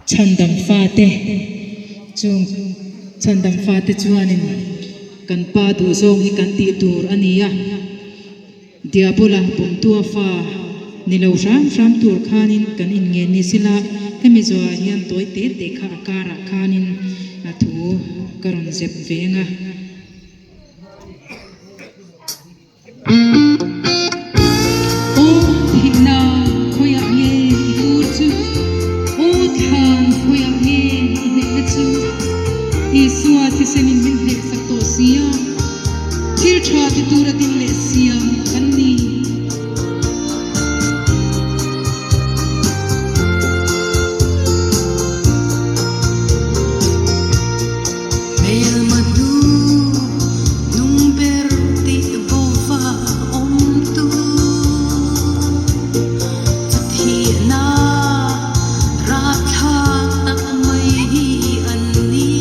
Chhandam fate chung chhandam fate chuanin kan pa duhzawng hi kan tih tur a ni a, Diabola bumtua fa ni lo hram hram tur khanin kan inngen ni sila, hemi zawhah hian tawi te te kha a karah khanin a thu ka rawn zep veng a. Aw thihna khawiah nge i tur chu? Aw thlan khawiah nge i hnehna chu? Isua thisenin min hnehsak tawh si a, thil tha ti tura din leh siam kan ni. Hmelma hnu nung ber tih bova awmtu chu thihna rahthlak tak mai hi an ni.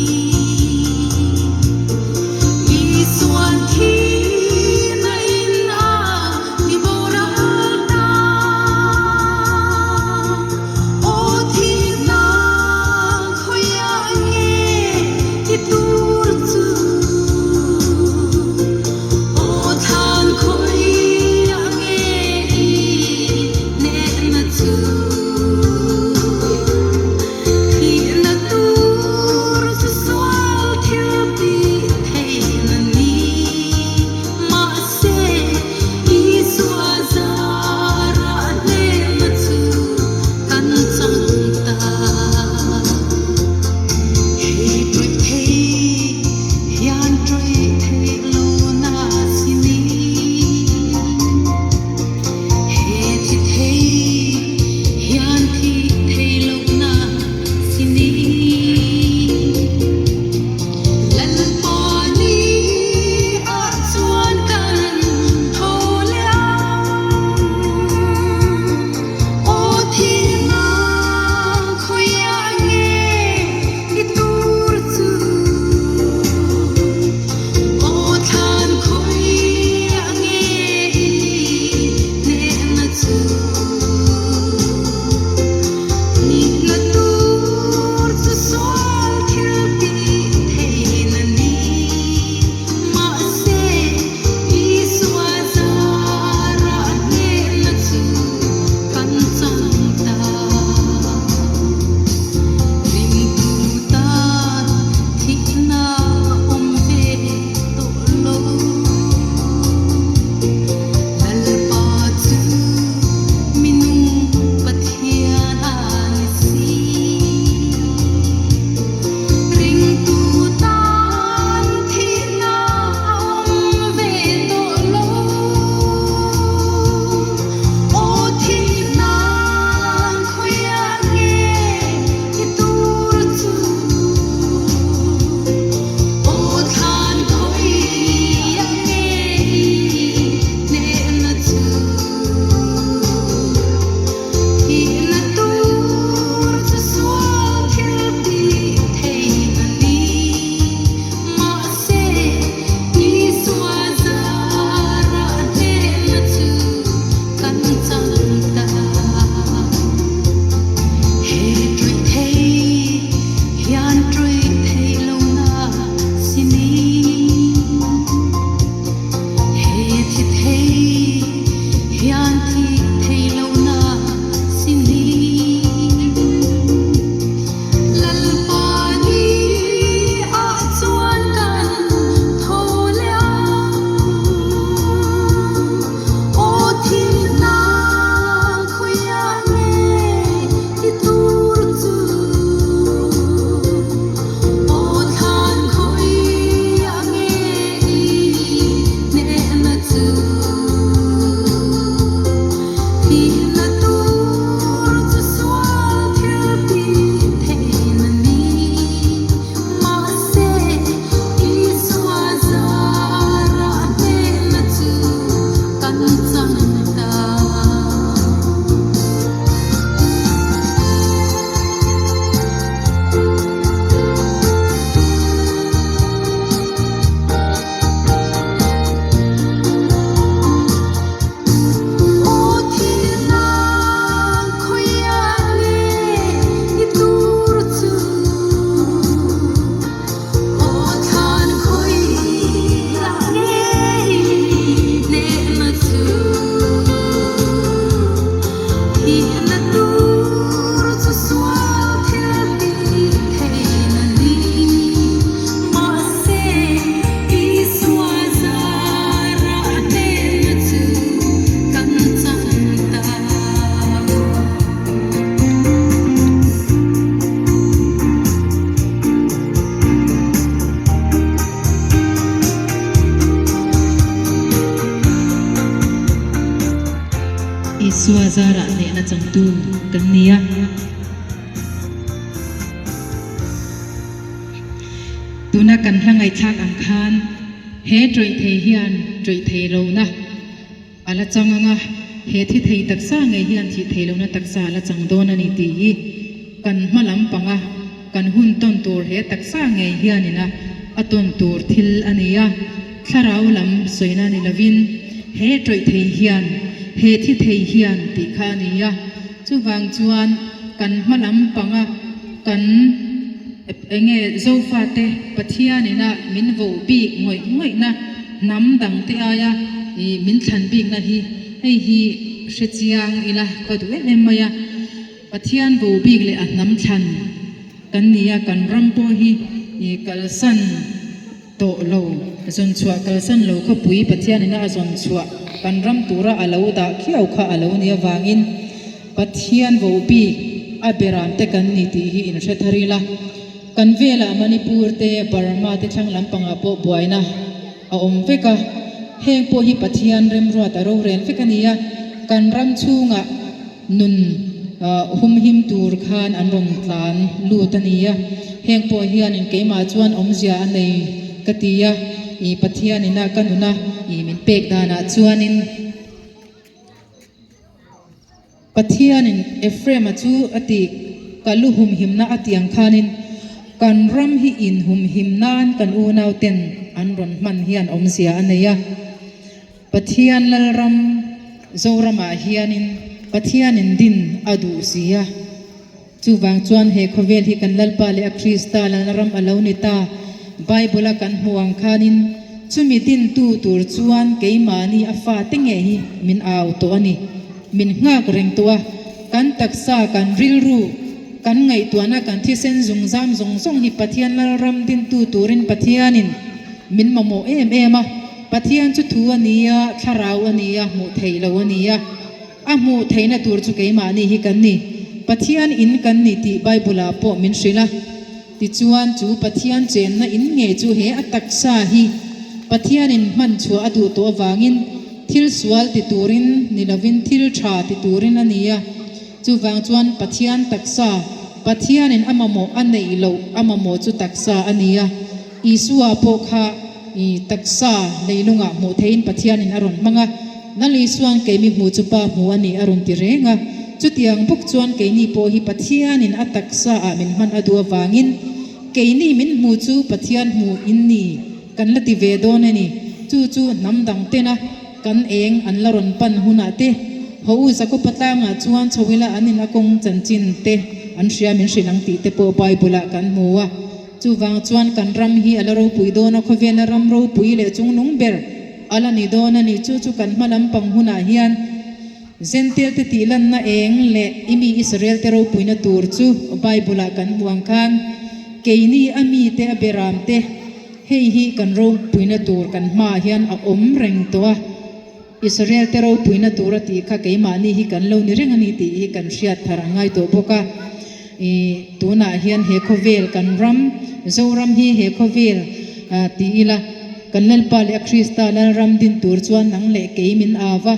zarah hnehna changtu kan ni a. Tuna kan hla ngaihthlak ang khan he ṭawih thei hian ṭawih thei lohna a la chang ang a, he thi thei taksa ngei hian thih thei lohna taksa a la chang dawn a ni tih hi kan hma lampanga kan hun tawn tur he taksa ngei hianin a a tawn tur thil a ni a, thlarau lam sawina ni lovin he ṭawih thei hian he thi thei hian tih kha a ni a, chuvang chuan kan hma lampanga kan enge Zofate Pathianina min voh bik ngawih ngawihna hnam dangte aia ih min thlan bikna hi hei hi hre chiang ila ka duh em em mai a. Pathian vo bik leh a hnam thlan kan ni a, kan ram pawh hi ih kalsan tawh lo, zawn chhuah kalsan lo khawpui Pathianina a zawn chhuah kan ram tura a lo dah khiau kha a lo ni avangin Pathian vo bik a beram te kan ni tih hi inhre thar ila. Kan velah Manipur te, Burma te thlang lampangah pawh buaina a awm vek a, heng pawh hi Pathian remruat a rorel vek a ni a, kan ram chhungah nun humhim tur khan an rawn tlan lut a ni a, heng pawh hianin keimah chuan awmzia a nei ka ti a, ih Pathianina ka nuna ih min pek danah chuanin. Pathianin Ephraim-a chu a ti, Ka lu humhimna a ti ang khanin kan ram hi inhumhim nan kan unauten an rawn hman hian awmzia a nei a. Pathian Lalram Zoramah hianin Pathianin din a duh si a. Chuvang chuan he khawvel hi kan Lalpa leh a Krista lalna ram a lo ni ta. Bible-a kan hmuh ang khanin chumi dintu tur chuan keimahni a fate ngei hi min au tawh a ni. Min nghak reng tawh a, kan taksa, kan rilru, kan ngaihtuahna, kan thisen zungzam zawng zawng hi Pathian Lalram dintu turin Pathianin min mamawh em em a. Pathian chu thu a ni a, thlarau a ni a, hmuh theih lo a ni a. A hmuh theihna tur chu keimahni hi kan ni. Pathian in kan ni tih Bible-ah pawh min hrilh a. Tichuan, chu Pathian chenna in ngei chu he a taksa hi Pathianin hman chhuah a duh tawh avangin thil sual ti turin ni lovin thil tha ti turin a ni a. Chuvang chuan Pathian taksa, Pathianin a mamawh a neih loh a mamawh chu taksa a ni a. Isua pawh kha i taksa leilungah hmuh theihin Pathianin a rawn hmang a, Lal Isua'n keimi hmuh chu Pa hmu a ni a rawn ti reng a. Chutiang bawk chuan keini pawh hi Pathianin a taksaah min hman a duh avangin keini min hmu chu Pathian hmu in ni kan la ti ve dawn a ni. Chu chu hnam dang tena kan eng an la rawn pan hunah te haw u Jakopa tlangah chuan chho ila an in a kawng chanchin te an hria min hrilh ang tih te pawh Bible-ah kan hmu a. Chuvang chuan kan ram hi a la ropui dawn a, khawvela ram ropui leh chungnung ber a la ni dawn a ni. Chu chu kan hma lampang hunah hian Zentail te tih lanna eng leh i mi Israel te ropuina tur chu Bible-ah kan hmu ang khan keini a mite a beram te hei hi kan ropuina tur kan hmaah hian a awm reng tawh a. Israel te ropuina tur a tih kha keimahni hi kan lo ni reng a ni tih hi kan hriat thar a ngai tawh bawk a. Ih tunah hian he khawvel kan ram, Zoram hi he khawvel ti ila kan Lalpa leh a Krista Lalram din tur chuan nang leh kei min au a,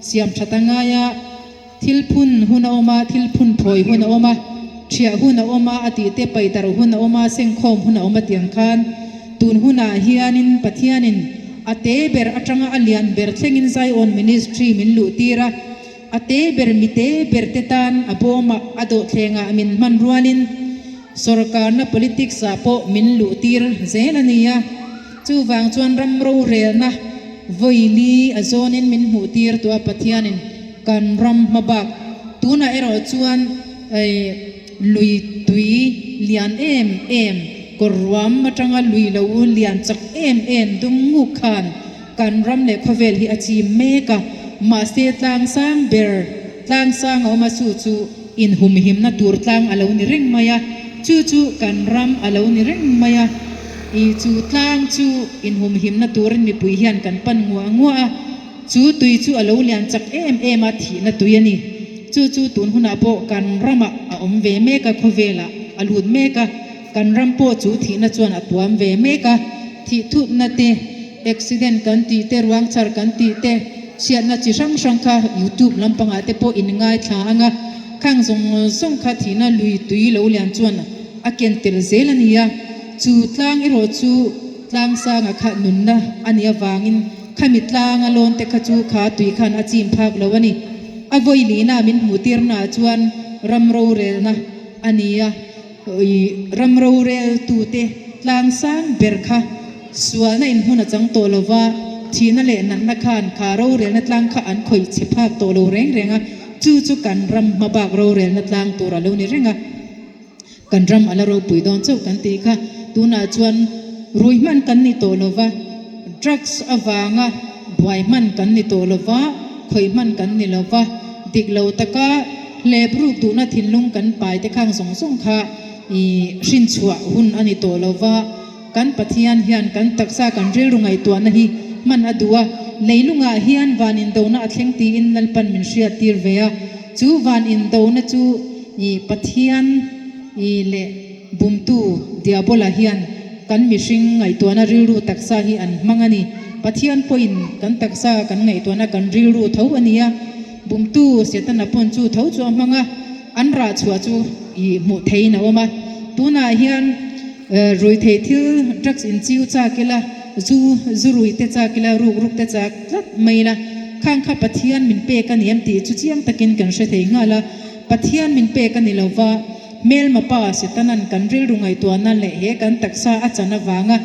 siam that a ngai a, thil phun hun a awm a, thil phun phawi hun a awm a, thiah hun a awm a, a tih te paihdarh hun a awm a, sengkhawm hun a awm a tih ang khan tun hunah hianin Pathianin a te ber atanga a lian ber thlengin Zion Ministry min luh tir a, a te ber mi te ber te tan a bawmah a dawhthlengah min hman rualin sawrkarna politics ah pawh min luh tir zel a ni a. Chuvang chuan ram rorelna vawili a zawnin min hmuh tir tawh a Pathianin kan ram hma bak. Tunah erawh chuan lui tui lian em em, kawr ruam atanga lui lo lian chak em em dum nguk khan kan ram leh khawvel hi a chim mek a. Mahse tlang sang ber, tlang sang a awm a chu chu inhumhimna tur tlang a lo ni reng mai a, chu chu kan ram a lo ni reng mai a. I chu tlang chu inhumhimna turin mipui hian kan pan nguah nguah a. Chu tui chu a lo lian chak em em a, thihna tui a ni. Chu chu tun hunah pawh kan ramah a awm ve mek a, khawvelah a lut mek a, kan ram pawh chu thihna chuan a tuam ve mek a. Thih thutna te, accident kan tih te, ruangchar kan tih te, Chhiatna chi hrang hrang kha youtube lampangah te pawh in ngaithla ang a, khang zawng zawng kha thihna lui tui lo lian chuan a ken tel zel a ni a. Chu tlang erawh chu tlang sanga kha nunna a nih avangin khami tlanga lawn te kha chu kha tui khan a chim phak lo a ni. A vawi lihna min hmuh tirnaah chuan ram rorelna a ni a. Ram roreltute tlang sang ber kha sualna in hmun a chang tawh lo va, thihna leh natna khan kha rorelna tlang kha an khawih chhe phak tawh lo reng reng a, chu chu kan ram hmabak rorelna tlang tur a lo ni reng a, kan ram a la ropui dawn chauh kan tih kha tunah chuan rui hman kan ni tawh lo va, drugs avanga buai hman kan ni tawh lo va, khawih hman kan ni lo va, dik lo taka. Hlep ruk duhna thinlung kan pai te khang zawng zawng kha i hrinchhuah hun a ni tawh lo va, kan Pathian hian kan taksa kan rilru ngaihtuahna hi hman a duh a, leilungah hian van indona a thleng tiin Lalpan min hriattir ve a, chu van indona chu i Pathian i leh bumtu Diabola hian kan mihring ngaihtuahna rilru taksa hi an hmang a ni. Pathian pawhin kan taksa kan ngaihtuahna kan rilru tho a ni a. Bumtu Setana pawn chu tho chu a hmang a, an rah chhuah chu i hmuh theihin a awm a. Tunah hian rui thei thil drugs in chiu chak ila, zu zu rui te chak ila, ruk ruk te chak tlat mai ila, khang kha Pathian min pek a ni em tih chu chiang takin kan hre thei nghal a. Pathian min pek a ni lo va, hmelma pa Setanan kan rilru ngaihtuahna leh he kan taksa a chan avanga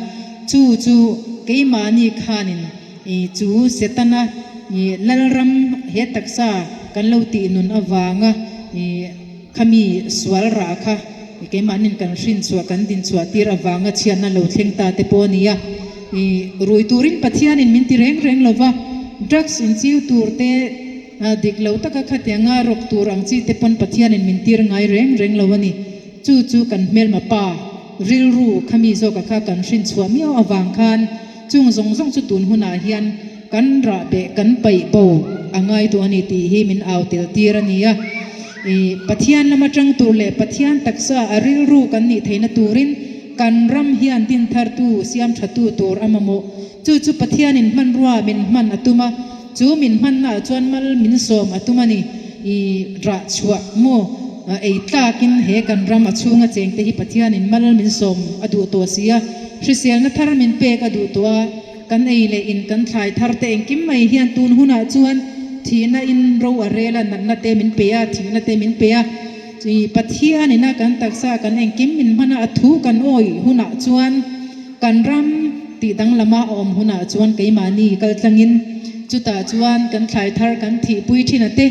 chu chu keimahni khanin I chu Setana i Lalram he taksa kan lo tih nun avanga i khami sual rah kha keimahnin kan hrin chhuah kan din chhuah tir avanga chhiatna lo thleng ta te pawh a ni a. I rui turin Pathianin min ti reng reng lo va, drugs inchiu tur te dik lo taka khatianga rawk tur ang chi te pawn Pathianin min tir ngai reng reng lo a ni. Chu chu kan hmelma pa rilru khami zawka kha kan hrin chhuah miau avang khan Chung zawng zawng chu tun hunah hian kan rah beh kan paih bo a ngai duh a ni tih hi min au tel tir a ni a. I Pathian lama tang tur leh Pathian taksa a rilru kan nih theihna turin kan ram hian din thartu, siam thatu tur a mamawh. Chu chu Pathianin hmanrua min hman a tum a, chu min hmannaah chuan mal min sawm a tum a ni. I rah chhuah maw ei tlakin he kan ram a chhunga chengte hi Pathianin mal min sawm a duh tawh si a. Hriselna thar min pek a duh tawh a, kan ei leh in kan thlai thar te engkim mai hian tun hunah chuan thihna in ro a rel a, natna te min pe a, thihna te min pe a. Chui Pathian ina kan taksa kan engkim min hman a, a thu kan awih hunah chuan kan ram tih danglama a awm hunah chuan keimahni kal tlangin chutah chuan kan thlai thar kan thihpui thin a te,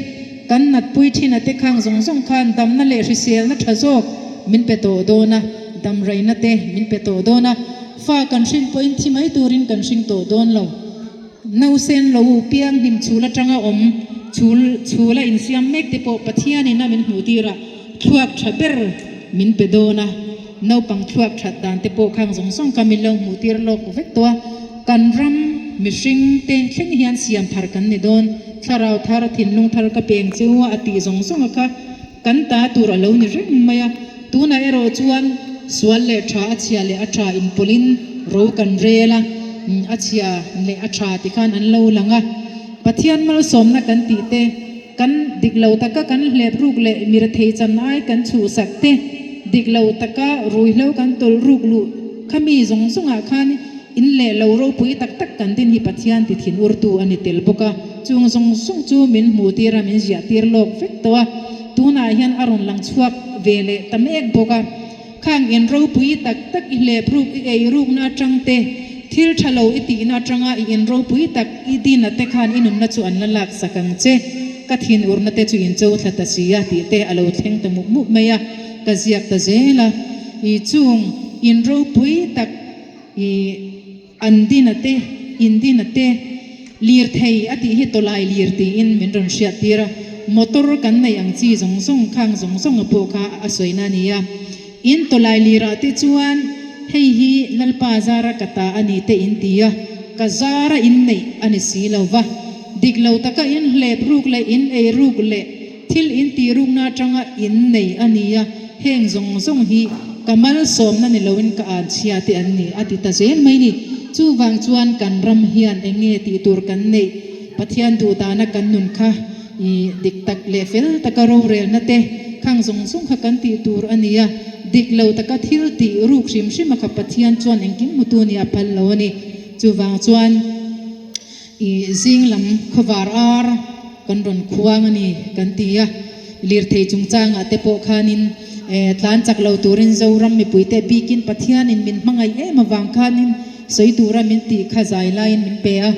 kan natpui thin a te khang zawng zawng khan damna leh hriselna tha zawk min pe tawh dawn a, damraina te min pe tawh dawn a, fa kan hrin pawhin thi mai turin kan hring tawh dawn lo. Nausen lo piang hnim chhul atanga awm chhul chhula insiam mek te pawh Pathianin a min hmuh tirah thluak tha ber min pe dawn a, naupang thluak that dan te pawh khang zawng zawng kha min lo hmuh tir lawk vek tawh a, kan ram mihring te thleng hian siam thar kan ni dawn, thlarau thar, thinlung thar ka peng cheu a a tih zawng zawng a kha. Kan ta tur a lo ni reng mai a, tunah erawh chuan sual leh tha a chhia leh a tha inpawlhin ro kan rel a, a chhia leh a tha ti khan an lo lang a. Pathian malsawmna kan tih te, kan dik lo taka kan hlep ruk leh mirethei chan ai kan chhuhsak te, dik lo taka ruihhlo kan tawlh ruk luh kha mi zawng zawngah khan in leh lo ropui tak tak kan din hi Pathian ti thin urtu a ni tel bawk a. Chung zawng zawng chu min hmuh tir a, min ziah tir lawk vek tawh a, tunah hian a rawn lang chhuak ve leh ta mek bawk a. Khang in ropui tak tak i hlep ruk, i ei rukna atang te, thil tha lo i tihna atanga i in ropui tak i dina te khan i nunna chu an la lak sak ang che, ka thin urna te chu in cho thla ta si a tih te a lo thleng ta mup mup mai a, ka ziak ta zel a. I chung in ropui tak i. An dina te, in dina te, lirthei a tih hi tawlai lir tiin min rawn hriat tir a, motor kan neih ang chi zawng zawng khang zawng zawng a pawh kha a sawina a ni a. In tawlai lirah te chuan hei hi Lalpa zara ka ta a ni te in ti a, ka zara in neih a ni si lo va, dik lo taka in hlep ruk leh in ei ruk leh Thil in tih rukna atanga in nei a ni a, heng zawng zawng hi ka malsawmna ni loin ka an chhia te an ni, a ti ta zel mai ni. Chuvang chuan kan ram hian eng nge tih tur kan neih? Pathian duh dana kan nun kha i dik tak leh fel taka rorelna te khang zawng zawng kha kan tih tur a ni a, dik lo taka thil tih ruk hrim hrim a kha Pathian chuan engkim hmutu nih a phal lo a ni. Chuvang chuan i zing lam khawvar ar kan rawn khuang a ni kan ti a, lirthei chungchangah te pawh khanin tlan chak lo turin Zoram mipuite bikin Pathianin min hmangaih em avang khanin sawi tura min tih kha zai laiin min pe a,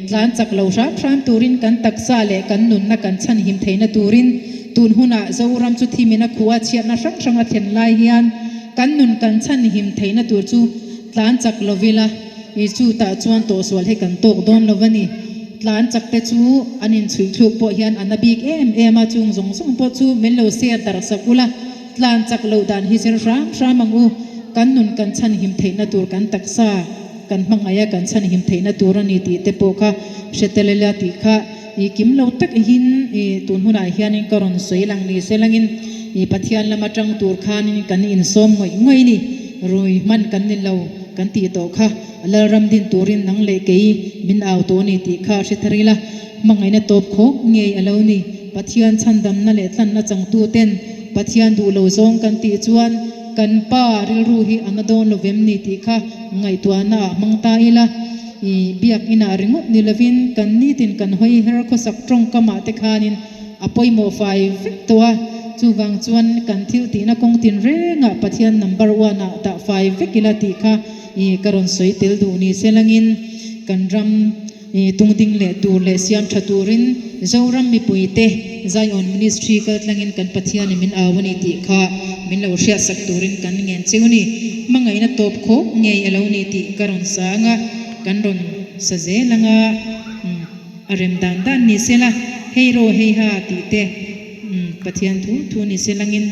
tlan chak lo hram hram turin kan taksa leh kan nunna kan chhanhim theihna turin tun hunah Zoram chu thimin a khuh a, chhiatna hrang hrang a thlen lai hian kan nun kan chhanhim theihna tur chu tlan chak lovila i chutah chuan tawhsual hi kan tawk dawn lo a ni. Tlan chak te chu an inchhuihthluk pawh hian a na bik em em a, chung zawng zawng pawh chu min lo share darh sak ula, tlan chak loh dan hi zir hram hram ang u. Kan nun kan chhanhim theihna tur kan taksa kan hmangaih a kan chhanhim theihna tur a ni tih te pawh kha hre tel ila tih kha i kim lo tak hin i tun hunah hianin ka rawn sawi lang ni se langin i Pathian lama tang tur khanin kan insawm ngawih ngawih ni. Rui hman kan ni lo kan tih tawh kha. Lalram din turin nang leh kei min au tawh a ni tih kha a hre thar ila, hmangaihna tawp khawk ngei a lo ni. Pathian chhandamna leh tlanna changtu ten Pathian duh lo zawng kan tih chuan kan pa rilru hi a na dawn lo vem ni tih kha ngaihtuahna ah hmang ta ila, i biak inah ringawt ni lovin kan nitin kan hawi her khawsak tawngkamah te khanin a pawimawh fai vek tawh a, chuvang chuan kan thil tihna kawng tinrengah Pathian number one ah dah fai vek ila tih kha I ka rawn sawi tel duh ni se langin kan ram i tungding leh tur leh siam tha turin Zoram mipuite Zion Ministry kal tlangin kan Pathianin min au a ni tih kha min lo hriatsak turin kan ngen cheu ni. Hmangaihna tawp khawp ngei a lo ni tih ka rawn sa anga kan rawn sa zel anga a rem dan dan ni se la hei rawh hei ha tih te Pathian thu thu ni se langin.